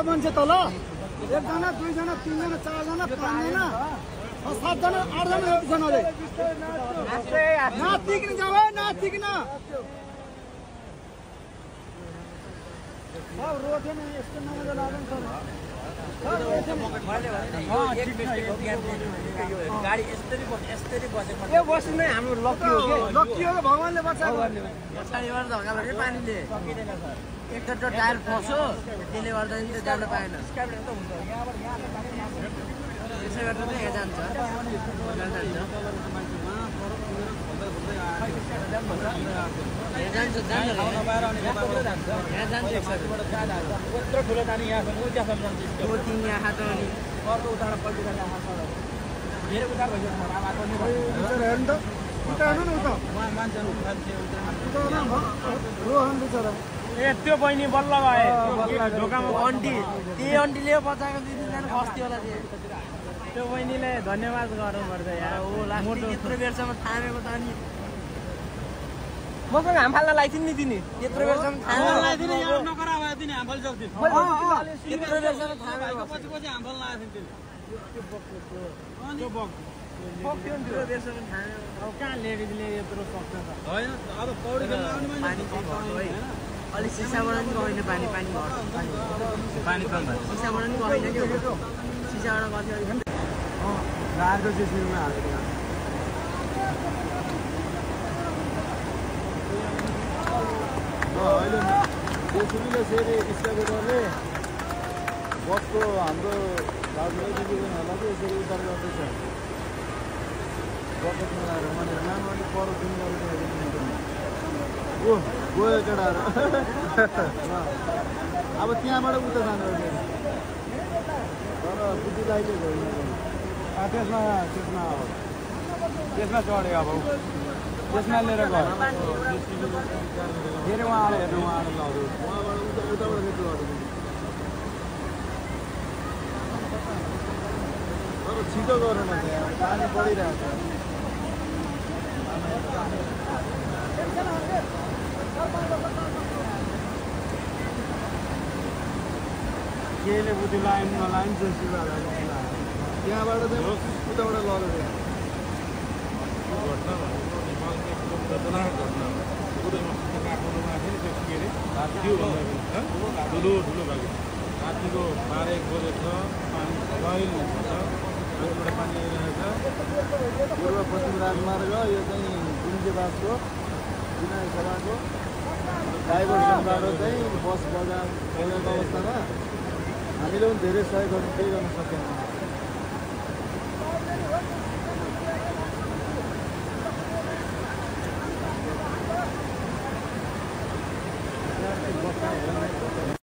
मान्छे तल एकजना दुईजना तीनजना चारजना पाँचजना 7जना 8जना एकजनाले नातिकिन जाऊ नातिकिन रोटेन यस्तो नमजा लाग्छ गाडी यस्तरी बसेको यो बस्नु नै हाम्रो लकी हो के लकी हो भगवानले बचाएको पछाडिबाट धक्का लाग्यो पानीले एकचोटि टायर फस्यो त्यसले गर्दा नि जान पाएन त्यसै गर्दा चाहिँ यहाँ जान्छ त्यो बहिनी बल्ल भए ढोकामा अन्टी त्यही अन्टीले बचाएको 2-3जना फस्थ्यो होला त्यो बहिनीले धन्यवाद गर्नुपर्छ यार त्यत्रो बेरसम्म थामेको त अनि मसँग हाम फाल्न लाइथिन् नि तिनी त्यत्रो बेरसम्म थामेको लाइदिने यार नकरा भए तिनी हाम फालिसक्थिन् त्यत्रो बेरसम्म थामेको पछि हाम फाल्न लाएथिन् तिनी त्यो बक त्यत्रो बेरसम्म थामेको अब कहाँ लेडिजले यत्रो सक्छ त हैन अब पौडी खेल्न आउने पानी चाहिँ भयो है अलि सिसाबाट पनि गएन पानी पानी कम भयो सिसाबाट पनि गएन क्या सिसाबाट गर्थ्यो अलिक गाडीको सिस्टममा हालेको अहिले जेसीबीले फेरि स्ट्याबेटरले बसको हाम्रो दाजुभाइदिदीबहिनीहरूलाई चाहिँ यसरी उद्धार गर्दैछ बकेटमा लगाएर भनेर नाम अलिक पर दिनु गरेको ओ गयो केटाहरू अब त्यहाँबाट उता जानु तर बुद्धि लाइले गयो त्यसमा चढ्यो अब त्यसमा लिएर गयो फेरि उहाँले हेर्नु उहाँले लग्यो उहाँबाट उताबाट फेरि लग्यो तर छिटो गर्नु न त्यहाँ पानी परिरहेको केले बुद्धि लाइन नलाइन जेसीबीलाई त्यहाँबाट चाहिँ उताबाट लग्यो ठुलो भएको रातिको 12-1 बजेको छ पानी सबैले हुन्छ आजबाट पानी आइरहेको छ पूर्व पश्चिम राजमार्ग यो चाहिँ गुन्जेबासको विनय सभाको डाइभर्सनबाट चाहिँ बस बजाएको अवस्थामा हामीले पनि धेरै सहयोग गर्न केही गर्न सकेनौँ